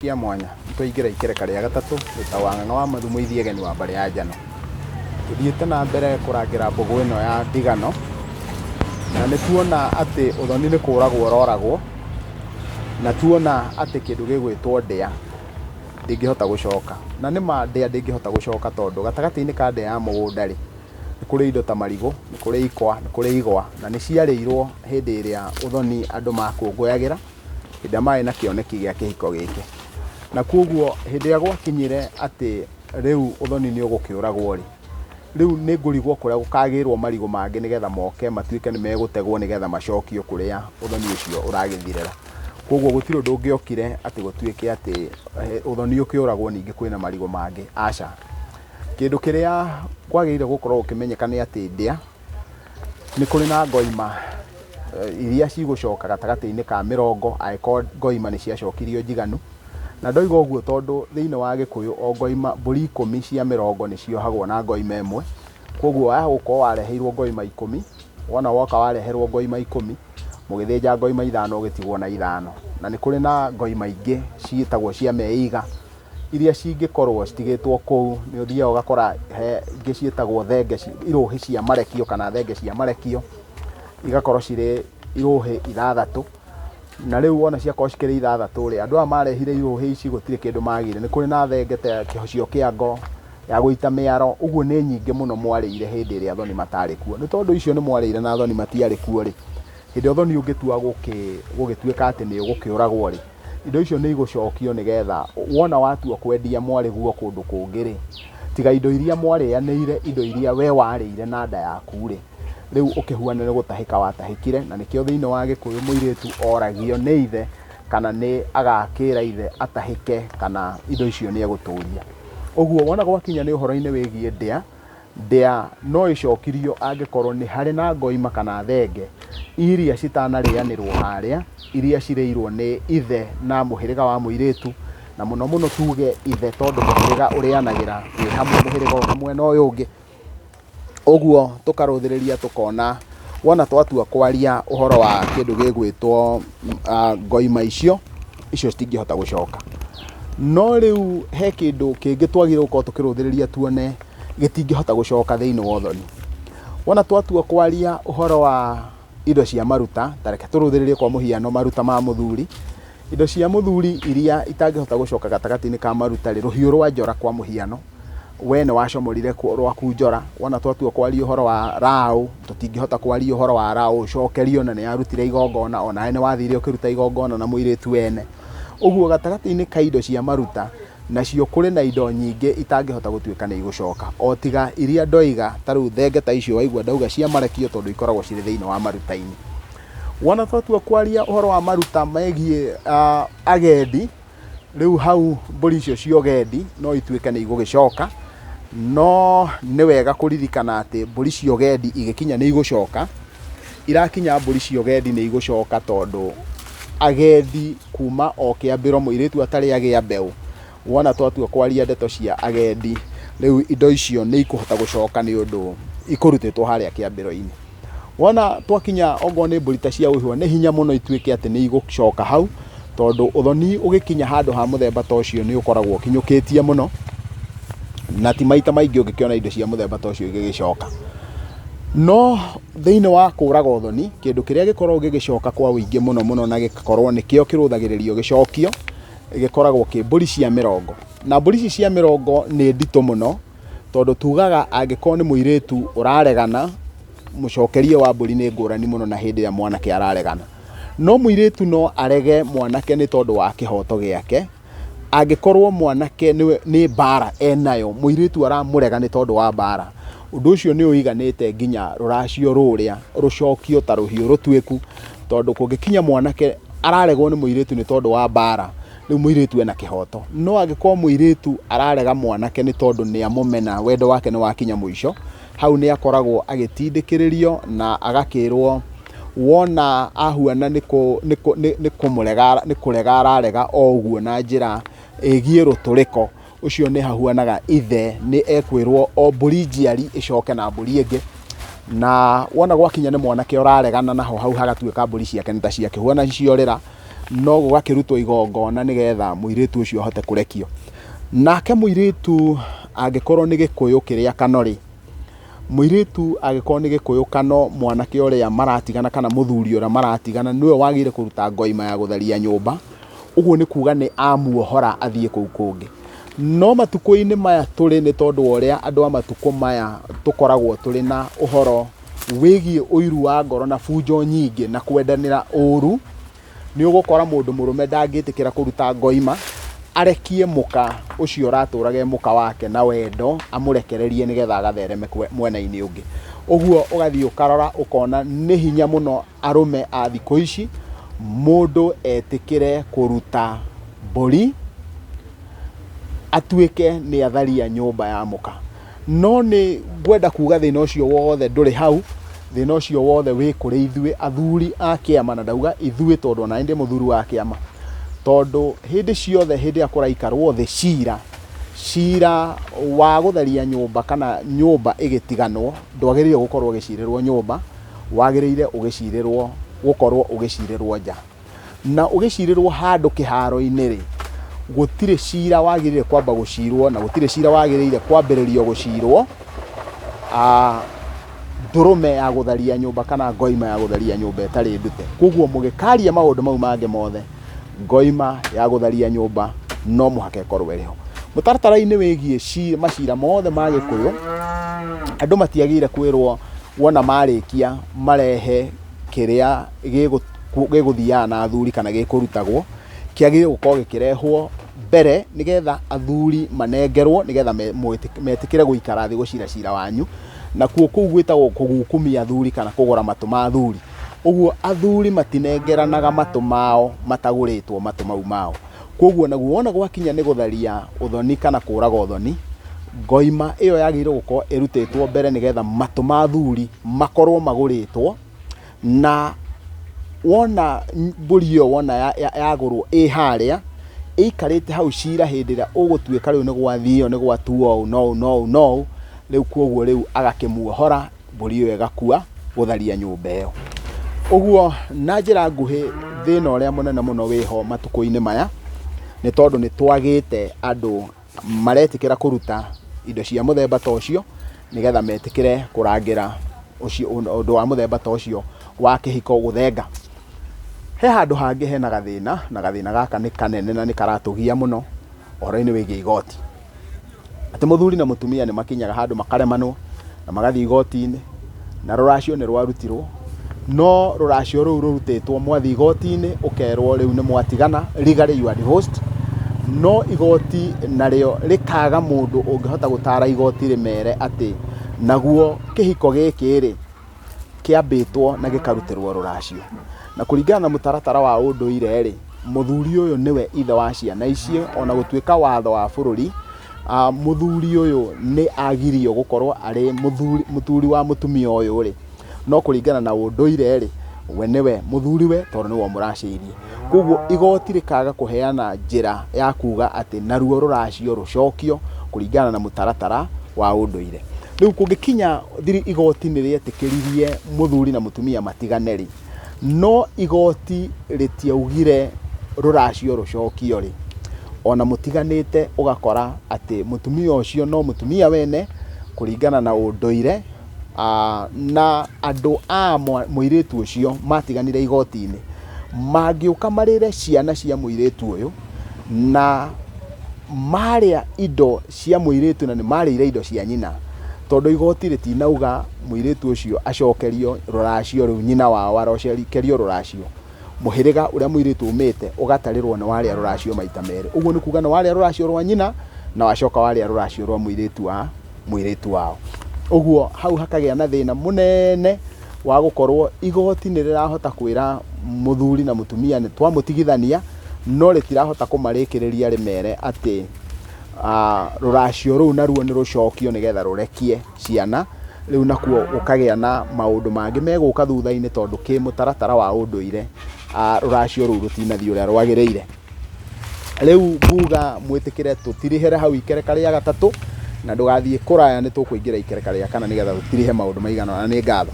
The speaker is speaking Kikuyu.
Cia mwanya, nĩtwaingĩra ikereka rĩa gatatũ, wĩta wa Ng'ang'a wa Mathu Mũithi Egeni wa mbarĩ ya Njano. Tũthiĩte na mbere kũrangĩra mbũgũ ĩno ya ndigano, na nĩ tuona atĩ ũthoni nĩ kũragwo ũroragwo, na tuona atĩ kĩndũ gĩgwĩtwo ndĩa ndĩngĩhota gũcoka. Na nĩ ma ndĩa ndĩngĩhota gũcoka tondũ gatagatĩ-inĩ ka ndĩa ya mũgũnda rĩ, nĩ kũrĩ indo ta marigũ, nĩ kũrĩ ikwa, nĩ kũrĩ igwa, na nĩ ciarĩirwo hĩndĩ ĩrĩa ũthoni andũ makũngũyagĩra. Hĩndĩ ĩrĩa marĩ na kĩoneki gĩa kĩhiko gĩkĩ. Na kwoguo hĩndĩ ĩrĩa gwakinyire atĩ rĩu ũthoni nĩ ũgũkĩũragwo rĩ, rĩu nĩ ngũrigwo kũrĩa gũkagĩrwo marigũ mangĩ nĩgetha moke matuĩke nĩ megũtegwo nĩgetha macokio kũrĩa ũthoni ũcio ũragĩthirĩra. Kwoguo gũtirĩ ũndũ ũngĩokire atĩ gũtuĩke atĩ ũthoni ũkĩũragwo ningĩ kwĩna marigũ mangĩ, aca. Kĩndũ kĩrĩa kwagĩrĩire gũkorwo gũkĩmenyeka nĩ atĩ ndĩa Nĩ kũrĩ na ngoima iria cigũcoka gatagatĩ-inĩ ka mĩrongo angĩkorwo ngoima nĩ ciacokirio njiganu. Na ndoiga ũguo tondũ thĩinĩ wa Gĩkũyũ o ngoima, mbũri ikũmi cia mĩrongo nĩ ciohagwo na ngoima ĩmwe. Kwoguo wagũkorwo wareheirwo ngoima ikũmi, wona woka wareherwo ngoima ikũmi, mũgĩthĩnja ngoima ithano ũgĩtigwo na ithano. Na nĩ kũrĩ na ngoima ingĩ ciĩtagwo cia meiga. Iria cingĩkorwo citigĩtwo kũu, nĩ ũthiaga ũgakora he ingĩ ciĩtagwo thenge, irũhĩ cia marekio kana thenge cia marekio, igakorwo cirĩ irũhĩ ithathatũ. Na rĩu wona ciakorwo cikĩrĩ ithathatũ rĩ, andũ aya marehire irũhĩ ici gũtirĩ kĩndũ magire. Nĩ kũrĩ na thenge ta ya kĩhocio kĩa ngo, ya gũita mĩaro, ũguo nĩ nyingĩ mũno mwarĩire hĩndĩ ĩrĩa athoni matarĩ kuo. Nĩ tondũ icio nĩ mwarĩire na athoni matiarĩ kuo rĩ, hĩndĩ ĩrĩa ũthoni ũngĩtua gũgĩtuĩka atĩ nĩ ũgũkĩũragwo rĩ, Indo icio nĩ igũcokio nĩgetha wona watua kwendia mwarĩguo kũndũ kũngĩ-rĩ, tiga indo iria mwarĩanĩire, indo iria we warĩire na nda yaku-rĩ, rĩu ũkĩhuane nĩ gũtahĩka watahĩkire, na nĩkĩo thĩinĩ wa Gĩkũyũ mũirĩtu oragio nĩ ithe kana nĩ agakĩra ithe atahĩke kana indo icio nĩ egũtũria. Ũguo wona gwakinya nĩ ũhoro-inĩ wĩgiĩ ndĩa, Ndĩa no ĩcokirio angĩkorwo nĩ harĩ na ngoima kana thenge iria citanarĩanĩrwo harĩa, iria cirĩirwo nĩ ithe na mũhĩrĩga wa mũirĩtu, na mũno mũno tuge ithe tondũ mũhĩrĩga ũrĩanagĩra wĩ hamwe mũhĩrĩga ũyũ na mwena ũyũ ũngĩ. Ũguo tũkarũthĩrĩria tũkona wona twatua kwaria ũhoro wa kĩndũ gĩgwĩtwo ngoima icio, icio citingĩhota gũcoka. No rĩu he kĩndũ kĩngĩ twagĩrĩirwo gũkorwo tũkĩrũthĩrĩria tuone gĩtingĩhota gũcoka thĩinĩ wa ũthoni. Wona twatua kwaria ũhoro wa indo cia maruta, ta reke tũrũthĩrĩrie kwa mũhiano maruta ma mũthuri, indo cia mũthuri iria itangĩhota gũcoka gatagatĩ-inĩ ka maruta rĩ, rũhiũ rwa njora kwa mũhiano, we nĩ wacomorire rwaku njora, wona twatua kwaria ũhoro wa raũ, tũtingĩhota kwaria ũhoro wa raũ ũcokerio na nĩ yarutire igongona, onawe nĩ wathire ũkĩruta igongona na mũirĩtu wene. Ũguo gatagatĩ-inĩ ka indo cia maruta, Nacio kũrĩ na indo nyingĩ itangĩhota gũtuĩka nĩ igũcoka, o tiga iria ndoiga, ta rĩu thenge ta icio waigua ndauga cia marekio tondũ ikoragwo cirĩ thĩinĩ wa maruta-inĩ. Wona twatua kwaria ũhoro wa maruta megiĩ agendi, rĩu hau mbũri icio cia ũgendi no ituĩke nĩ igũgĩcoka, no nĩ wega kũririkana atĩ mbũri cia ũgendi igĩkinya nĩ igũcoka, irakinya mbũri cia ũgendi nĩ igũcoka tondũ agendi kuma o kĩambĩro mũirĩtu atarĩ agĩa mbeũ, wona twatua kwaria ndeto cia agendi, rĩu indo icio nĩ ikũhota gũcoka nĩ ũndũ ikũrutĩtwo harĩa kĩambĩro-inĩ. Wona twakinya okorwo nĩ mbũri ta cia ũihwa nĩ hinya mũno ituĩke atĩ nĩ igũcoka hau, tondũ ũthoni ũgĩkinya handũ ha mũthemba ta ũcio nĩ ũkoragwo ũkinyũkĩtie mũno, na ti maita maingĩ ũngĩkĩona indo cia mũthemba ta ũcio igĩgĩcoka. No thĩinĩ wa kũraga ũthoni, kĩndũ kĩrĩa gĩkoragwo gĩgĩcoka kwa ũingĩ mũno mũno na gĩgakorwo nĩkĩo kĩrũthagĩrĩrio gĩcokio, gĩkoragwo kĩ mbũri cia mĩrongo. Na mbũri ici cia mĩrongo nĩ nditũ mũno, tondũ tugaga angĩkorwo nĩ mũirĩtu ũraregana, mũcokerie wa mbũri nĩ ngũrani mũno na hĩndĩ ĩrĩa mwanake araregana. No mũirĩtu no arege mwanake nĩ tondũ wa kĩhoto gĩake, Angĩkorwo mwanake nĩwe nĩ mbara enayo, mũirĩtu aramũrega nĩ tondũ wa mbara, ũndũ ũcio nĩ ũiganĩte nginya rũracio rũrĩa rũcokio ta rũhiũ rũtuĩku, tondũ kũngĩkinya mwanake araregwo nĩ mũirĩtu nĩ tondũ wa mbara, rĩu mũirĩtu ena kĩhoto. No angĩkorwo mũirĩtu ararega mwanake nĩ tondũ nĩ amũmena, wendo wake nĩ wakinya mũico, hau nĩ akoragwo agĩtindĩkĩrĩrio na agakĩrwo wona ahuana nĩ kũmũrega nĩ kũrega ararega o ũguo na njĩra ĩgiĩ rũtũrĩko, ũcio nĩ hahuanaga ithe nĩ ekwĩrwo o mbũri njiari ĩcoke na mbũri ĩngĩ. Na wona gwakinya nĩ mwanake ũraregana naho hau hagatuĩka mbũri ciake nĩ ta ciakĩhuana ciorĩra. No gũgakĩrutwo igongona nĩgetha mũirĩtu ũcio ahote kũrekio. Nake mũirĩtu angĩkorwo nĩ gĩkũyũ kĩrĩa kano-rĩ, mũirĩtu angĩkorwo nĩ gĩkũyũ kano mwanake ũrĩa maratigana kana mũthuri ũrĩa maratigana nĩwe wagĩrĩire kũruta ngoima ya gũtharia nyũmba, ũguo nĩ kuga nĩ amuohora athiĩ kũu kũngĩ. No matukũ-inĩ maya tũrĩ nĩ tondũ wa ũrĩa andũ a matukũ maya tũkoragwo tũrĩ na ũhoro wĩgiĩ ũiru wa ngoro na bunjo nyingĩ na kwendanĩra ũru, nĩ ũgũkora mũndũ mũrũme ndangĩtĩkĩra kũruta ngoima arekie mũka ũcio ũratũraga e mũka wake na wendo amũrekererie nĩgetha agathereme mwena-inĩ ũngĩ. Ũguo ũgathiĩ ũkarora ũkona nĩ hinya mũno arũme a thikũ ici mũndũ etĩkĩre kũruta mbũri atuĩke nĩ atharia nyũmba ya mũka. No nĩ ngwenda kuga thĩna ũcio wothe ndũrĩ hau, thĩna ũcio wothe wĩ kũrĩ ithuĩ athuri a kĩama, na ndauga ithuĩ tondũ ona niĩ ndĩ mũthuri wa kĩama, tondũ hĩndĩ ciothe hĩndĩ ĩrĩa kũraikarwo thĩ cira, cira wa gũtharia nyũmba kana nyũmba ĩgĩtiganwo ndwagĩrĩire gũkorwo ũgĩcirĩrwo nyũmba, wagĩrĩire ũgĩcirĩrwo gũkorwo ũgĩcirĩrwo nja. Na ũgĩcirĩrwo handũ kĩharo-inĩ rĩ, gũtirĩ cira wagĩrĩire kwamba gũcirwo na gũtirĩ cira wagĩrĩire kwambĩrĩrio gũcirwo ndũrũme ya gũtharia nyũmba kana ngoima ya gũtharia nyũmba ĩtarĩ ndute. Koguo mũgĩkaria maũndũ mau mangĩ mothe, ngoima ya gũtharia nyũmba no mũhaka ĩkorwo ĩrĩ ho. Mũtaratara-inĩ wĩgiĩ macira mothe ma Gĩkũyũ, andũ matiagĩrĩire kwĩrwo wona marĩkia marehe kĩrĩa gĩgũthiaga na athuri kana gĩkũrutagwo, kĩagĩrĩire gũkorwo gĩkĩrehwo mbere nĩgetha athuri manengerwo nĩgetha metĩkĩre gũikara thĩ gũcira cira wanyu. Nakuo kũu gwĩtagwo kũgukumia athuri kana kũgũra matũ ma athuri. Ũguo athuri matinengeranaga matũ mao matagũrĩtwo matũ mau mao. Koguo naguo wona gwakinya nĩ gũtharia ũthoni kana kũraga ũthoni, ngoima ĩyo yagĩrĩirwo gũkorwo ĩrutĩtwo mbere nĩgetha matũ ma athuri makorwo magũrĩtwo, na wona mbũri ĩyo wona yagũrwo ĩ harĩa, ĩikarĩte hau cira hĩndĩ ĩrĩa ũgũtuĩka rĩu nĩ gwathio nĩ gwatuo ũũ na ũũ na ũũ na ũũ, rĩu koguo rĩu agakĩmuohora mbũri ĩyo ĩgakua gũtharia nyũmba ĩyo. Ũguo na njĩra nguhĩ thĩna ũrĩa mũnene mũno wĩho matukũ-inĩ maya, nĩ tondũ nĩ twagĩte andũ maretĩkĩra kũruta indo cia mũthemba ta ũcio, nĩgetha metĩkĩre kũrangĩra ũcio ũndũ wa mũthemba ta ũcio wa kĩhiko gũthenga. He handũ hangĩ hena gathĩna, na gathĩna gaka nĩ kanene na nĩ karatũgia mũno, ũhoro-inĩ wĩgiĩ igoti. Atĩ mũthuri na mũtumia nĩ makinyaga handũ makaremanwo na magathiĩ igoti-inĩ, na rũracio nĩ rwarutirwo, no rũracio rũu rũrutĩtwo mwathiĩ igoti-inĩ ũkerwo rĩu nĩ mwatigana, legally you are divorced, no igoti narĩo rĩkaga mũndũ ũngĩhota gũtara igoti rĩmere atĩ naguo kĩhiko gĩkĩ rĩ, kĩambĩtwo na gĩkarutĩrwo rũracio. Na kũringana na mũtaratara wa ũndũire rĩ, mũthuri ũyũ nĩwe ithe wa ciana icio, ona gũtuĩka watho wa bũrũri, mũthuri ũyũ nĩ agirio gũkorwo arĩ mũthuri wa mũtumia ũyũ rĩ, no kũringana na ũndũire rĩ, we nĩwe mũthuriwe tondũ nĩwe ũmũracĩirie. Koguo igoti rĩkaga kũheana njĩra ya kuga atĩ naruo rũracio rũcokio kũringana na mũtaratara wa ũndũire. Rĩu kũngĩkinya igoti nĩ rĩetĩkĩririe mũthuri na mũtumia matigane rĩ, no igoti rĩtiaugire rũracio rũcokio rĩ, ona mũtiganĩte ũgakora atĩ mũtumia ũcio no mũtumia wene kũringana na ũndũire, na andũ a mũirĩtu ũcio matiganire igoti-inĩ, mangĩũka marĩre ciana cia mũirĩtu ũyũ, na marĩa indo cia mũirĩtu na nĩ marĩire indo cia nyina, tondũ igoti rĩtinauga mũirĩtu ũcio acokerio rũracio rũu, nyina wao arocekerio rũracio, mũhĩrĩga ũrĩa mũirĩtu aumĩte ũgatarĩrwo nĩ warĩa rũracio maita merĩ. Ũguo nĩ kuga nĩ warĩa rũracio rwa nyina na wacoka warĩa rũracio rwa mũirĩtu wa mũirĩtu wao. Ũguo hau hakagĩa na thĩna mũnene wa gũkorwo igoti nĩ rĩrahota kwĩra mũthuri na mũtumia nĩ twamũtigithania, no rĩtirahota kũmarĩkĩrĩria rĩmere atĩ rũracio rũu naruo nĩ rũcokio nĩgetha rũrekie ciana. Rĩu nakuo gũkagĩa na maũndũ mangĩ megũka thutha-inĩ tondũ kĩmũtaratara wa ũndũire rũracio rũu rũtinathiĩ ũrĩa rwagĩrĩire. Rĩu nguga mwĩtĩkĩre tũtirihĩre hau ikereka rĩa gatatũ, na ndũgathiĩ kũraya nĩ tũkũingĩra ikereka rĩa kana nĩgetha tũtirihe maũndũ maigana ũna. Nĩ ngatho.